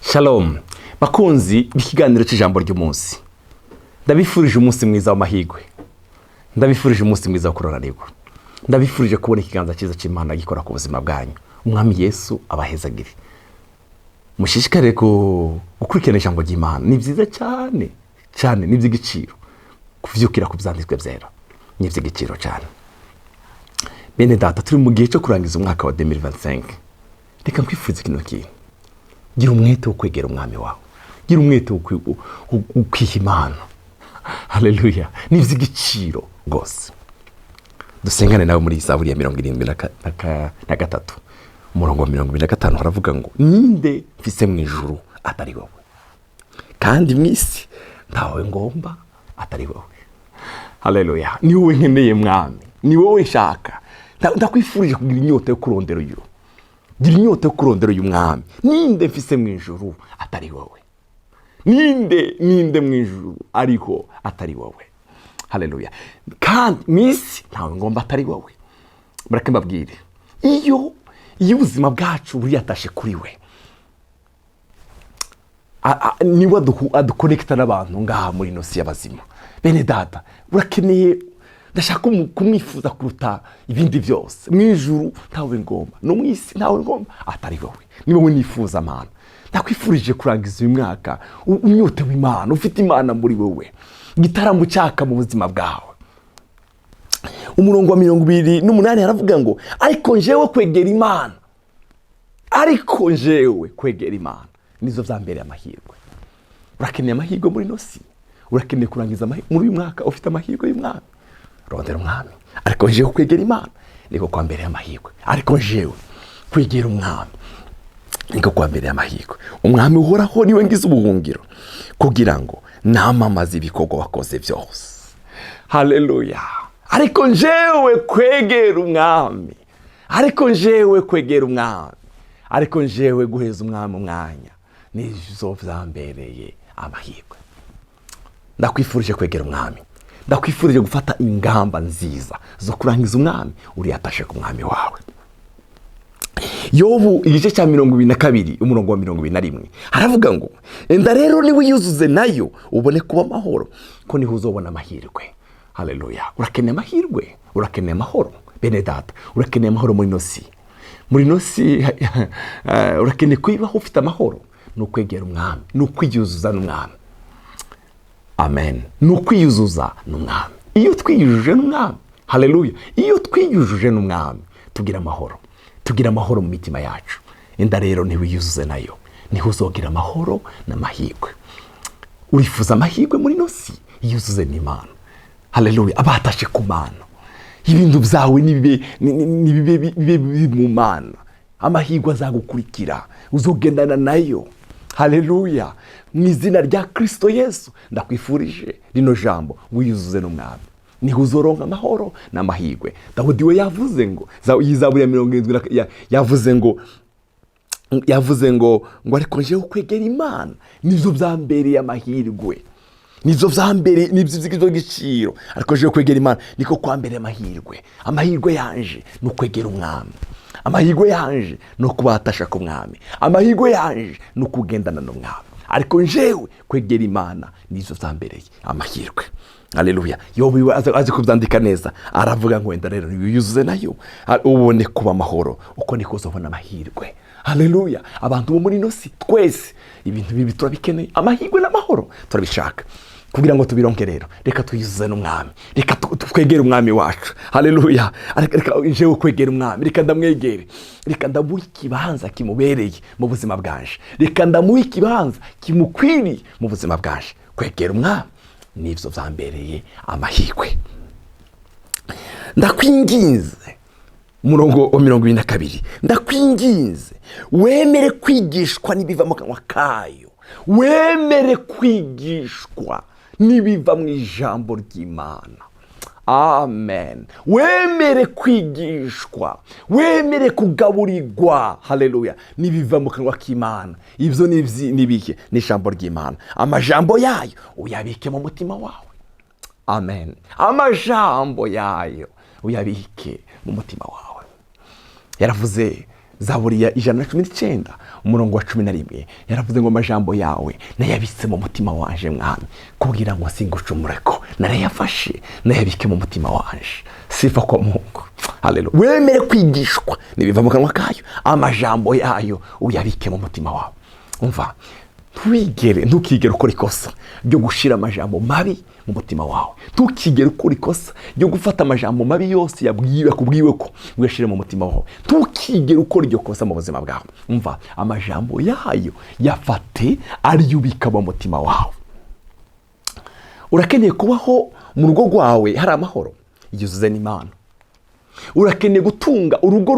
Shalom bakunzi b'ikiganiro cy'ijambo ry'umunsi, ndabifurije umunsi mwiza w'amahirwe, ndabifurije umunsi mwiza wo kuroranirwa, ndabifurije kubona ikiganza cyiza cy'Imana gikora ku buzima bwanyu. Umwami Yesu abahezagire. Mushishikarire gukurikirana ijambo ry'Imana, ni byiza cyane cyane, ni iby'igiciro kuvyukira ku byanditswe byera, ni iby'igiciro cyane. Bene data, turi mu gihe cyo kurangiza umwaka wa 2025. Reka nkwifurize kino kintu: gira umwete wo kwegera umwami wawe, gira umwete wo kwiha Imana. Haleluya, ni iby'igiciro rwose. Dusengane nawe muri Zaburi ya 73, umurongo wa 75, haravuga ngo: "Ninde mfise mu ijuru atari wowe? Kandi mu isi ntawe ngomba atari wowe." Haleluya, ni wowe nkeneye mwami, ni wowe nshaka. Ndakwifurije kugira inyota yo kurondera uyu, gira inyota yo kurondera uyu mwami. Ninde mfise mu ijuru atari wowe? Ninde, ninde mu ijuru ariko atari wowe? Haleluya. Kandi mu isi ntawe ngomba atari wowe. Mureke mbabwire, iyo ubuzima bwacu buriyatashe kuri we, niwe adukonekita n'abantu ngaha muri ino si y'abazima. Bene data, urakeneye, ndashaka kumwifuza kuruta ibindi byose. Mu ijuru ntawe ngomba, no mu isi ntawe ngomba atari wowe, ni wowe nifuza Mana. Ndakwifurije kurangiza uyu mwaka unyotewe Imana, ufite Imana muri wowe, igitaramo cyaka mu buzima bwawe. Umurongo wa 28 haravuga ngo: "Ariko njewe kwegera Imana, ariko njewe kwegera Imana nizo vyambereye amahirwe." Urakeneye amahirwe muri ino si, urakeneye kurangiza muri uyu mwaka ufite amahirwe y'umwami. Rondera umwami. Ariko njewe kwegera Imana niko kwambereye amahirwe, ariko njewe kwegera umwami niko kwambereye amahirwe. Umwami uhoraho niwe ngize ubuhungiro, kugira ngo namamaze ibikorwa wakoze byose. Haleluya. Ariko njewe kwegera umwami, ariko njewe kwegera umwami, ariko njewe guheza umwami umwanya nizo vyambereye amahirwe. Ndakwifurije kwegera umwami, ndakwifurije gufata ingamba nziza zo kurangiza umwami uriyatashe ku mwami wawe. Yobu igice cya 22, umurongo wa 21, haravuga ngo: "Enda rero niwiyuzuze nayo, ubone kuba amahoro, ko niho uzobona amahirwe." Haleluya. Urakeneye amahirwe, urakeneye amahoro. Bene data, urakeneye amahoro muri ino si, muri ino si urakeneye kuyibaho ufite amahoro. Ni ukwegera umwami, ni ukwiyuzuza n'umwami. Amen, ni ukwiyuzuza n'umwami. Iyo twiyujuje n'umwami, haleluya, iyo twiyujuje n'umwami tugira amahoro, tugira amahoro mu mitima yacu. Inda rero ntiwiyuzuze nayo, niho uzogira amahoro n'amahirwe. Urifuza amahirwe muri ino si? Iyuzuze n'Imana. Haleluya. Abatashe ku Mana, ibintu byawe nibibe bibe biri mu Mana, amahirwe azagukurikira, uzogendana nayo. Haleluya. Mu izina rya Kirisito Yesu, ndakwifurije rino jambo: wiyuzuze n'umwami, niho uzoronka amahoro n'amahirwe. Dawudi we yavuze ngo iyi Zaburi ya 70 yavuze ngo: "Ariko njewe kwegera Imana nibyo byambereye amahirwe, nibyo byambereye, nibyo by'igiciro. Ariko njewe kwegera Imana niko kwambereye amahirwe. Amahirwe yanje ni ukwegera umwami, amahirwe yanje ni ukubatasha ku mwami, amahirwe yanje ni ukugendana n'umwami. Ariko njewe kwegera Imana nizo byambereye amahirwe." Haleluya. Yobu iwe azi kubyandika neza, aravuga ngo: "Wenda rero wiyuzuze nayo, ubone kuba amahoro, uko niko uzobona amahirwe." Haleluya. Abantu bo muri ino si twese ibintu bibi turabikeneye, amahirwe n'amahoro turabishaka. Kugira ngo tubironke rero, reka twiyuzuze n'umwami, reka twegere umwami wacu. Haleluya. Reka njewe kwegera umwami, reka ndamwegere, reka ndamuha ikibanza kimubereye mu buzima bwanje, reka ndamuha ikibanza kimukwiriye mu buzima bwanje. Kwegera umwami nibyo byambereye amahirwe. Ndakwinginze, umurongo wa 22, ndakwinginze wemere kwigishwa n'ibiva mu kanwa kayo, wemere kwigishwa n'ibiva mu ijambo ry'Imana. Amen. Wemere kwigishwa, wemere kugaburirwa, haleluya, n'ibiva mu kanwa k'Imana. Ibyo ni ibihe? Ni ijambo ry'Imana. Amajambo yayo uyabike mu mutima wawe. Amen. Amajambo yayo uyabike mu mutima wawe. Yaravuze Zaburi ya 119 umurongo wa 11 yaravuze ngo amajambo yawe nayabitse mu mutima wanje mwami, kugira ngo singucumureko, narayafashe nayabike mu mutima wanje. Sifa kwa Mungu. Haleluya. Wemere kwigishwa nibiva mu kanwa kayo, amajambo yayo uyabike mu mutima wawe. Umva, ntukigere ukora ikosa ryo gushira amajambo mabi mu mutima wawe. Ntukigere ukora ikosa ryo gufata amajambo mabi yose yakubwiwe ko uyashire mu mutima wawe. Ntukigere ukora iryo kosa mu buzima bwawe. Umva, amajambo yayo yafate ariyo ubika mu mutima wawe. Urakeneye kubaho mu rugo rwawe hari amahoro, yuzuze n'Imana. Urakeneye gutunga urugo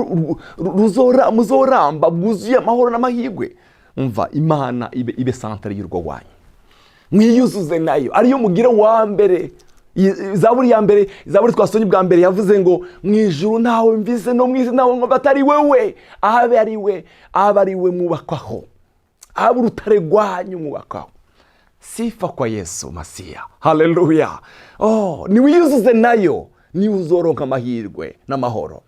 muzoramba bwuzuye amahoro n'amahirwe. Umva, Imana ibe centre y'urugo rwanyu, mwiyuzuze nayo, ariyo mugire wa mbere. Zaburi ya mbere, Zaburi twasomye bwa mbere yavuze ngo mu ijuru ntawe mvise no mu isi ntawe ngo atari wewe, abe ari we, abe ari we mwubakwaho, abe urutare rwanyu mwubakwaho. Sifa kwa Yesu Masiya. Haleluya. Oh, niwiyuzuze nayo, niwe uzoronka amahirwe n'amahoro.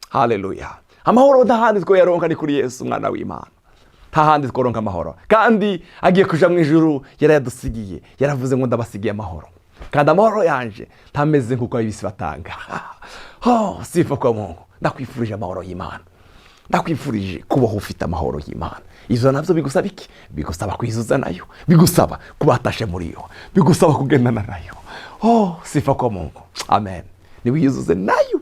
Haleluya. Amahoro nta handi twoyaronka, ni kuri Yesu umwana w'Imana. Nta handi tworonka amahoro. Kandi agiye kuja mu ijuru yarayadusigiye, yaravuze ngo ndabasigiye amahoro, kandi amahoro yanje ntameze nk'uko ab'isi batanga. Oh, sifa kwa Mungu. Ndakwifurije amahoro y'Imana, ndakwifurije kubaho ufite amahoro y'Imana. Ivyo navyo bigusaba iki? Bigusaba kwizuza nayo, bigusaba kubatashe muri yo, bigusaba kugendana nayo. Oh, sifa kwa Mungu. Amen. Niwiyuzuze nayo.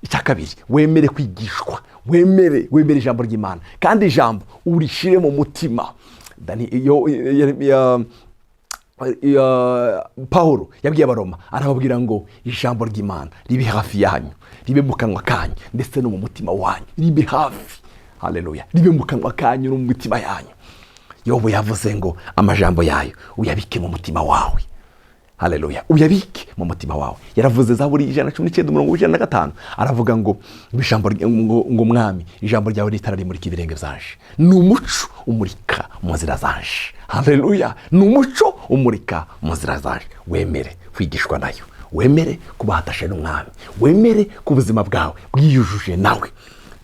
Icya kabiri, wemere kwigishwa, wemere ijambo ry'Imana, kandi ijambo urishire mu mutima. Paulo yabwiye Abaroma, arababwira ngo ijambo ry'Imana ribe hafi yanyu, ribe mu kanwa kanyu ndetse no mu mutima wanyu, ribe hafi. Haleluya. Ribe mu kanwa kanyu no mu mitima yanyu. Yobu yavuze ngo amajambo yayo uyabike mu mutima wawe. Haleluya. Uyabike mu mutima wawe. Yaravuze Zaburi 119 umurongo 105, aravuga ngo ijambo ngo mwami, ijambo ryawe ritara rimurika ibirenge byanje, ni umuco umurika mu nzira zanje. Haleluya. Ni umuco umurika mu nzira zanje. Wemere kwigishwa nayo, wemere kubahatashe n'umwami, wemere ku buzima bwawe bwiyujuje nawe,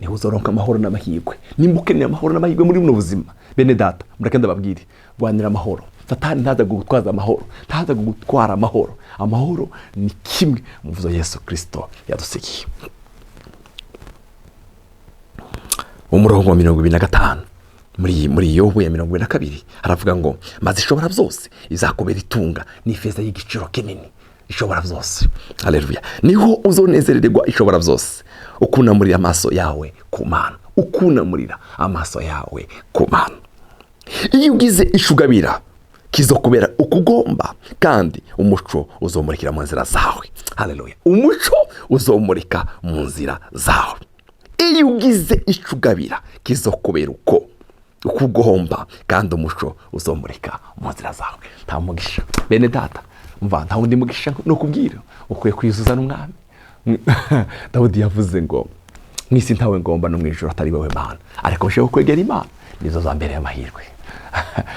niho uzoronka amahoro n'amahirwe. Nimba ukeneye amahoro n'amahirwe muri buno buzima, bene data, mureke ndababwire, rwanira amahoro. Satani ntaza kugutwaza amahoro, ntaza kugutwara amahoro. Amahoro ni kimwe mu byo Yesu Kristo yadusigiye. Umurongo wa 25 muri Yobu ya 22 aravuga ngo maze ishobora byose izakubera itunga n'ifeza y'igiciro kinini. Ishobora byose. Haleluya. Niho uzonezererwa ishobora byose, ukunamurira amaso yawe ku Mana, ukunamurira amaso yawe ku Mana. Iyo ugize ishugabira kizokubera ukugomba, kandi umuco uzomurikira mu nzira zawe. Haleluya. Umuco uzomurika mu nzira zawe. Iyo ugize ishugabira kizokubera uko ukugomba, kandi umuco uzomurika mu nzira zawe. Nta mugisha bene data, mva nta wundi mugisha no kubwira, ukwiye kwiyuzuza n'umwami. Dawudi yavuze ngo mwisi ntawe ngomba no mwijuru atari wewe Mana, ariko jewe kwegera Imana nizo zambereye amahirwe.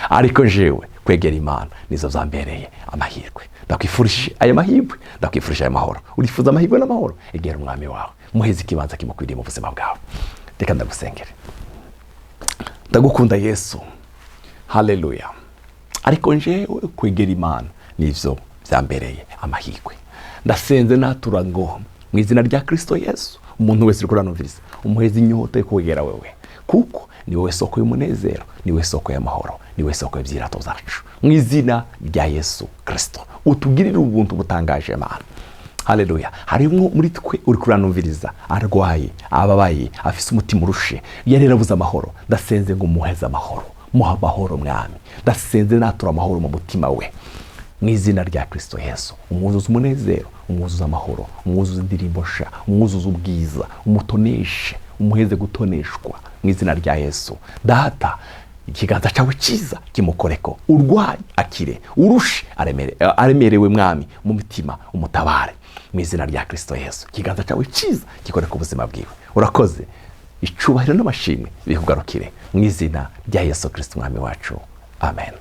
Ariko jewe kwegera Imana nizo zambereye amahirwe. Ndakwifurije aya mahirwe, ndakwifurije aya mahoro. Urifuza amahirwe n'amahoro, egera umwami wawe, muheze ikibanza kimukwiriye mu buzima bwawe. Reka ndagusengere. Ndagukunda Yesu. Haleluya. Ariko jewe kwegera Imana nivyo byambereye amahirwe. Ndasenze natura ngo mu izina rya Kristo Yesu, umuntu wese uri kuranumviriza umuheze inyota yo kwegera wewe, kuko ni wowe soko y'umunezero, ni wowe soko y'amahoro, ni wowe soko y'byirato byacu. Mu izina rya Yesu Kristo utugirire ubuntu butangaje Mana. Haleluya. Harimo muri twe uri kuranumviriza arwaye, ababaye, afise umutima urushe, yarerabuze amahoro. Ndasenze ngo umuheze amahoro, muha amahoro mwami. Ndasenze natura amahoro mu mutima we mu izina rya Kristo Yesu. Umwuzuze umunezero, umwuzuze amahoro, umwuzuze indirimbo sha, umwuzuze ubwiza, umutoneshe, umuheze gutoneshwa mu izina rya Yesu. Data, ikiganza cyawe cyiza kimukoreko, urwaye akire, urushe aremerewe mwami mu mitima, umutabare mu izina rya Kristo Yesu. Ikiganza cyawe cyiza gikoreko ubuzima bwiwe. Urakoze, icubahiro n'amashimwe bikugarukire mu izina rya Yesu Kristo mwami wacu. Amen.